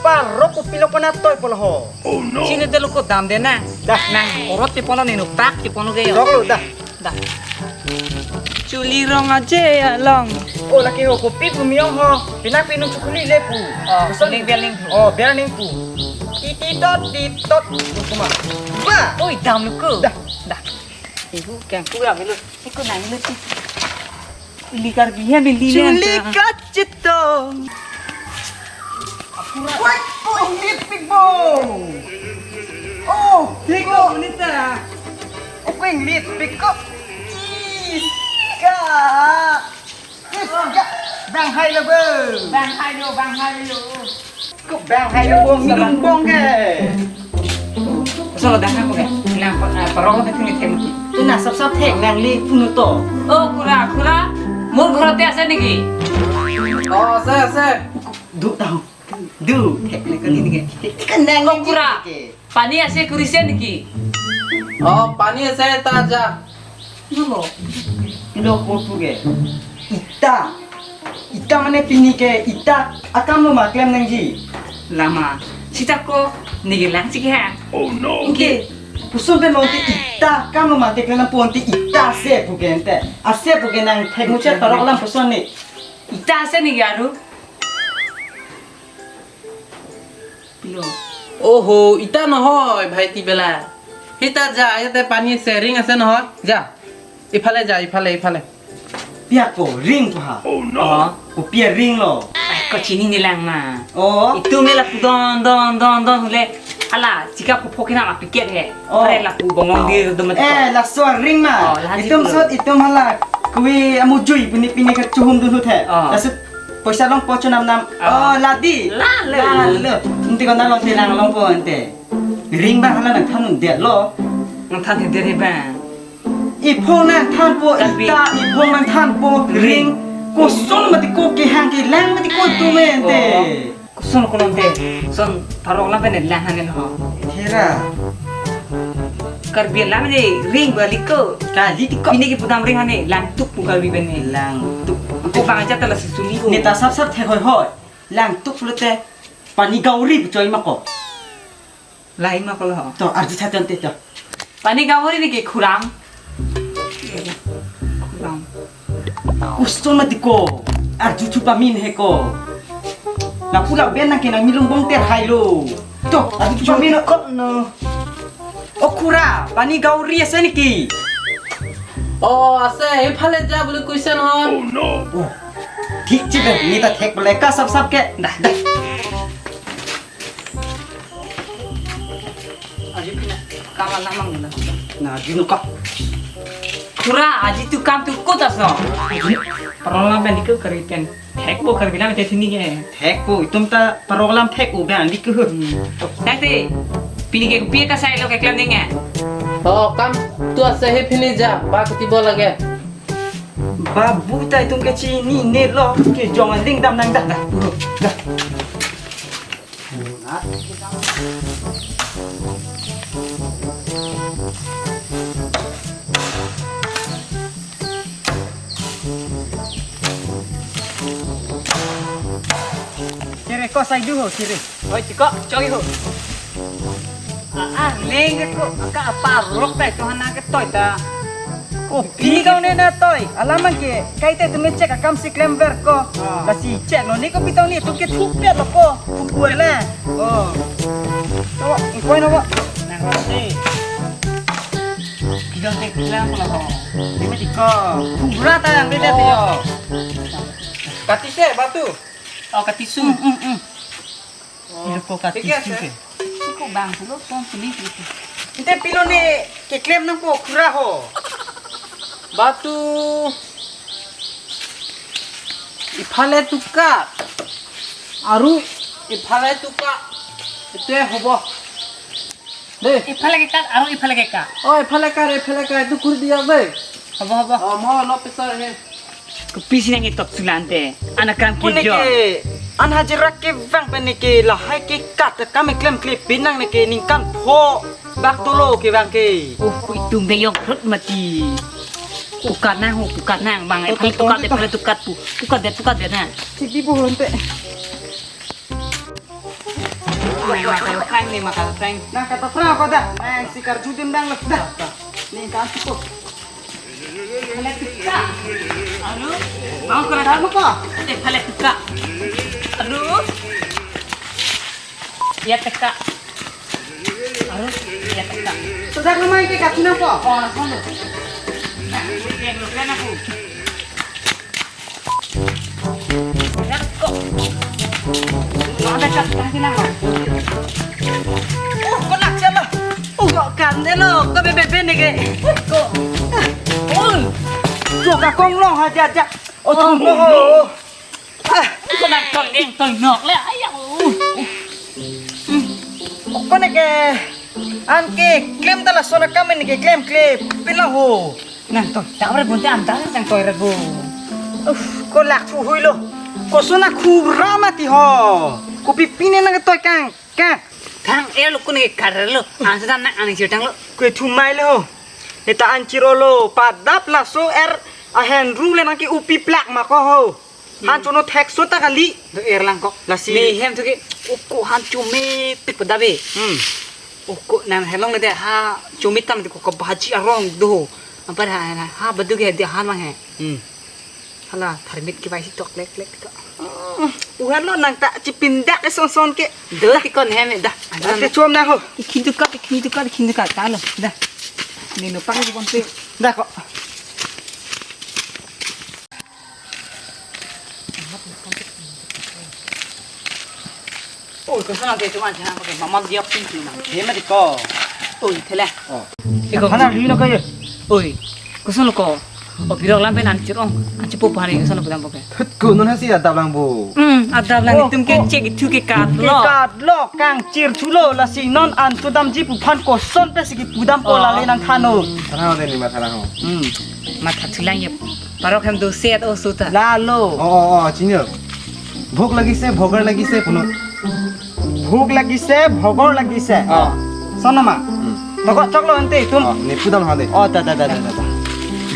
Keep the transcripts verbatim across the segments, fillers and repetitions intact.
Arok kopilo pona toy polo ho. Sini delo ko dam de na. Dah. Nang orot ti pono ninu tak ti pono ke yo. Dok lo dah. Dah. Chuli rong aje along. Oh, lake ho kopi pu miyong ho. Pinak pinu chukuli le pu. Oh, kosong kuning bialing pu. Oh, bialing pu. Titi tot, tit tot. Kuma. Ba. Oi, dam lo ko. Dah. Dah. Ihu kang kura milo. Iku nang milo ti. Ili Karbi he bili. Chuli kachetong. Wait, oh, inglit pik bo. Oh, pik bo. Bonita. Oh, ko inglit pik ko. Ih, ka. Ih, ka. Bang hai lo bo. Bang hai lo, bang hai lo. Ko bang hai lo bong, milung bong ke. Solo dah aku ke. Lang pa-, ah, parong ke thengni thengki. Tuna sap sap thek nangli punu to. Oh, kura, kura. Mur ghor te ase niki? Oh, ase, ase. Du tahu. Du, thek le kali niki. Kan nang. Oh, kura. Pani ase kuri se niki? Oh, pani ase ta ja. Nolo. Lo ko pu ke. Ita. Ita mane pini ke ita akam lo ma klem nangji. Lama. Sita ko nigi lang sik ha. Oh no. Ingke. Puson pen lo te ita akam lo ma te klem nang pon te ita ase pu ke ente. Ase pu ke nang thek muchet parok alam puson ni. Ita ase nigi aru. Pilo. Oho, ita nohoi, bhai ti bela. Hita ja, yate pani ase ring ase nohoi. Ja. Iphale ja, iphale, iphale. Pia ko ring ko ha. Oh no. Oh, ko pia ring lo. Ai, ko chini ni lang ma. Oh. Itum le lapu don, don, don, don le. Ala, chika pho pho kina ma piket he. Oh. Are lapu bongong dir do mati. Eh, laso ring ma. Oh, la itum jik lo. Sot, itum hala. Kui amu jui pini pini ke chuhum dulu the. Oh. Laso Poisa long pocho nam nam. Ah. Oh, ladi. Lalo. Lalo. Ente ko na long te lang longpo ente. Ring ba hala nangthan un det lo. Nangthan un det ba. Iphong nangthanpo. Tapi ita, iphong nangthanpo. Ring. Koson mati ko kehang kelang mati ko tu mente. Oh. Koson ko long te. Son parok lang pen lang hanen ho. Thera. Karbi alam ni ring balik ko. Kali ti ko. Ini ki pudam ring hane, langtuk pu Karbi pen ni. Langtuk. Ako bang aja tala sisuli ko. Neta sap sap the hoi hoi. Langtuk pulote pani gauri pu choi ma ko. Lain ma ko lo. To, arju tha tante to. Pani gauri ni ke khurang. Khurang. Koson mati ko. Arju thu pamin he ko. Lapu la ben nang ke nang milung bong ter hai lo. To, arju thu pamin ko no. O khura, pani gauri ase niki? Oh, ase, iphale ja bole question hon. Oh no. Oh. Thik che be, neta thek bole ka sap sap ke. Dah, dah. Aji pina kam alam mang na. Na, aji no ka. Khura, aji tu kam tu kota so. Parong alam pen dik ko Karbi pen. Thekpo Karbi alam te sini ke. Thekpo, itum ta parong alam thek u bang dik ko. Hmm. Tangte, pini ke pi kasai lo keklem ning e. Oh, kam tu ase he pini ja, ba kuti bo lage. Babu ta itum ke chinine lo, kejong aling dam nang dah, dah, dah. Kiri ko sai du ho, kiri. Oi, tiko, choi ho. Ah, ah, leng ko, aka aparok tai to hana ke toy ta. Kopi tong ne na toy. Alam ke, kaita itum chek akam si klemver ko. Ah. Lasi chek lo ni kopi tong ni itum ke thupet lo ko. Thupet le. Oh. To, ingkoi no ko. Nang roti. Kidong te kilang ko lo. Ini tiko. Kubra ta yang beda tiko. Oh. Kati se batu. Oh, kati su. Hmm, hmm, hmm. Oh, ilo ko kati thik ase. Su ke. Suku bang pulo pon puli puli. Ente pilo ne keklem nangpo khura ho. Batu iphale tukat. Aru iphale tukat. Itu ya hobo. Deh. Iphale ke kat, aru iphale ke kat. Oh, iphale kat, iphale kat. Itu kuri dia, deh. Hobo, hobo. Oh, mo lo pesar he. Kopi si nang itok sulante. Anak kam pune kejong. Ke, an hajirak kevang pen ne ke lahai ke kat kam klem klepin nang ne ke ningkan pho bak dolo kevang ke. Oh, ko itum beyong rut mati. Tukat nang ho, tukat nang bang. To, to, iphale to, tukat, to, to. Iphale tukat pu. Tukat det, tukat det na. Sidi bo lonte. Makalprang ni, makalprang. Nang kata prang apa dah? Nang si karjudin bang lek dah. Ning kan tuh. Phalek teka. Aduh, bang kena. Kamu kok? Eh, phalek teka. Aduh. Ya teka. Aduh, ya teka. Sudah kemai ke kaki napa? Oh, langsung tuh. Nah, ini dia dulu kan aku. Ada kok. Ada kak, tangki nang. Oh, kok nak siapa? Oh, kok kan deh lo, kok bebe-bebe nih ke. Kok. Oh. Kok kakong long aja aja. Oh, tunggu. Ah, kok nang toy deng toy nok le. Ayo. Kok nih ke. An ke klem ta lason akam nih ke klem klem. Pila ho. Nang toy, tak ber bunte anta nang toy rego. Uf, ko lak thu hui lo. Ko sona khura mati ho. Kopi pine nang toy kang, kang. Kang, er lo kune kar lo. Ansa nang aning sirtang lo. Kue thumai lo. Neta anchiro lo, padap laso er ahen ru le nang ke upi plak ma ko ho. Han chono thek so ta kali. Do er lang ko. Lasi. Me hem thu ke. Oko han chome pik pada be. Hmm. Oko nang helong le de ha chome tam de ko kabhaji arong do. Ampar ha ha, ha badu ke de han mang he. Hmm. Hala tharmit ke bai si tok lek lek to. Hmm. Uhan lo nang ta chipindak ke son son ke. Do ti kon hem da. Ate chom na ho. Ikhin tu kat, ikhin tu kat, ikhin tu kat ta lo. Da. Ni no pang ko kon pe. Da ko. Oi, koson ante cuma jangan pakai mamam diok pin cuma. He mati ko. Oi, thele. Oh. Iko hana ri no kayo. Oi, koson ko. O pirok lam pen an chirong, an chipo pari koson ko dam pakai. Thut ko non hasi adap lang bo. Hmm, adap lang. Oh, itum ke ko. Cek itu ke kat lo. Ke kat lo, kang chir chulo, lasi non an tu damji pu phan koson pe si kipu dam ko. Oh. Lale nang thano. Thana de ni ma thana ho. Hmm. Matha thulang ye. Parok hem do set o suta. Lalo. Oh, oh, oh, chinyo. ভোক লাগিছে, ভগৰ লাগিছে, পুনৰ। ভোক লাগিছে, ভগৰ লাগিছে। অ। চনমা। উম। ভকত চক লো এন্তে, তুম। অ, নিপু দাম হাদে। অ, দা, দা, দা, দা, দা, দা।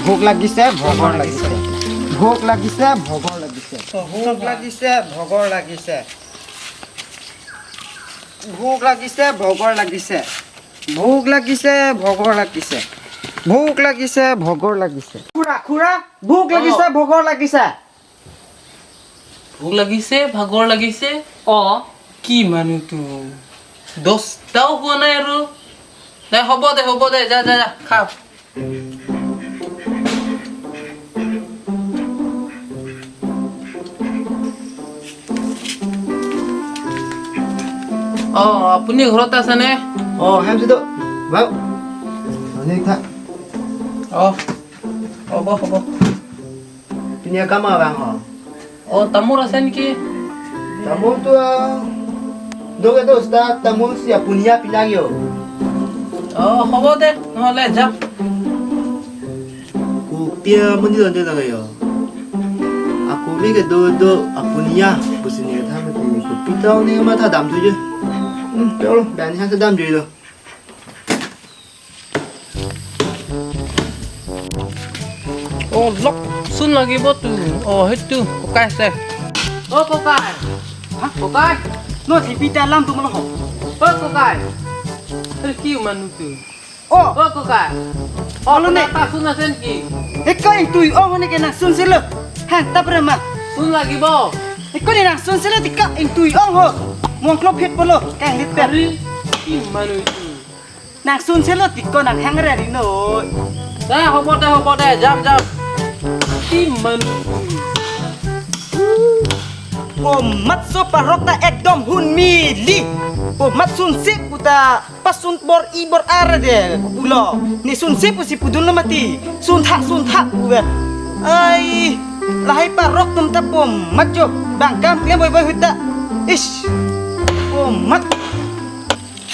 ভোক লাগিছে, ভগৰ লাগিছে। ভোক লাগিছে, ভগৰ লাগিছে। ভোক লাগিছে, ভগৰ লাগিছে। ভোক লাগিছে, ভগৰ লাগিছে। ভোক লাগিছে, ভগৰ লাগিছে। ভোক লাগিছে, ভগৰ লাগিছে। খুৰা, খুৰা, ভোক লাগিছে, অ। ভগৰ লাগিছে। ভোক লাগিছে, ভাগৰ লাগিছে। অ। কি মানুহ তো? দহটাও হোৱা নাই আৰু। নাই, হ'ব দে, হ'ব দে, যা, যা, যা, খা। অ, আপুনি ঘৰত আছেনে? অ, হেম চিটো। বাও। মানে খা। অ, হ'ব, হ'ব। Pini akam abang ho. অ, তামোল আছে নেকি? তামোল তো, ah, doge dosta, tamul si apunia pinagyo. অ, হ'ব দে, নহ'লে যাম। Kopi amun di londe lagayo. Ako mi ke do do apunia, pusi ni tha mi kopi tau ni matha dam tu je. Hmm, chalo, dan ha dam je lo. অ, লকচোন লাগিব তো। অ, সেইটো ককাই আছে। অ, ককাই। হা, ককাই? ন, টিপি তে আলাম তোমালো হ। অ, ককাই। আৰে, কি মানুহ তো? অ। অ, ককাই। অ, বোলো নে? আপোনাৰ তাত চূণ আছে নেকি? Eko ingtui ong hone ke nang চূণ চেলো। হা, তারপরে মা। চূণ লাগিব। Eko ne nang চূণ চেলো tika ingtui ong ho. Mongklo phet polo, kang lit pet. আৰে, কি মানুহ এইটো? Nang চূণ চেলো tika nang hang re ri noi. দে, হ'ব দে, হ'ব দে, যাম, যাম। কি মানুহ? Komat so parok ta ekdom hun mili. Komat চূণ চেলো ta pasun bor-i bor-ar de kupulo. Ne চূণ চেলো pusi pudunlo mati. চূণ tha, চূণ tha pu ber. Ai, lahai parok atum ta komat jo. Bang kam klem boi boi hut ta. Ish. Komat.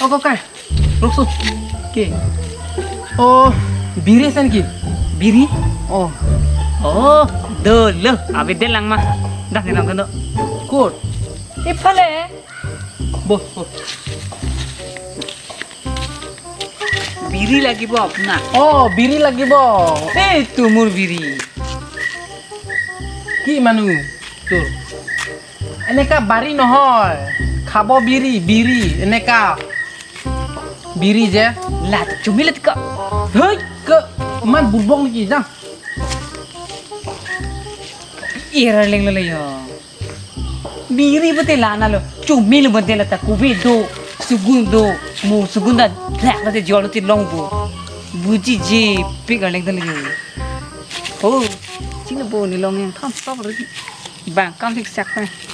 অ, ককাই, ৰখচোন। কি? অ, বিড়ি আছে নেকি? বিড়ি? অ। অ, দলো, আবেদে লাংমা। দা, নিলাম কেন? ক'ত? ইফালে। বহ, বহ। বিড়ি লাগিব আপোনাক। অ, বিড়ি লাগিব। এইটো মোৰ বিড়ি। কি মানুহ তোৰ? এনেকা বাৰী নহয়। Khabo biri, biri, eneka. Biri je. Lat, chumi lat ka. Hei, ke man burbong niki jang. Ira leng lo yo. Biri bete la na lo. Chumi lo bete la ta kubi do, sugun do, mo sugun da, rak la te jol te long bo. Buji je, pik arleng ta lagi. Oh, chini bo ni long yang thon stop lagi. Bang kam fik sak pe.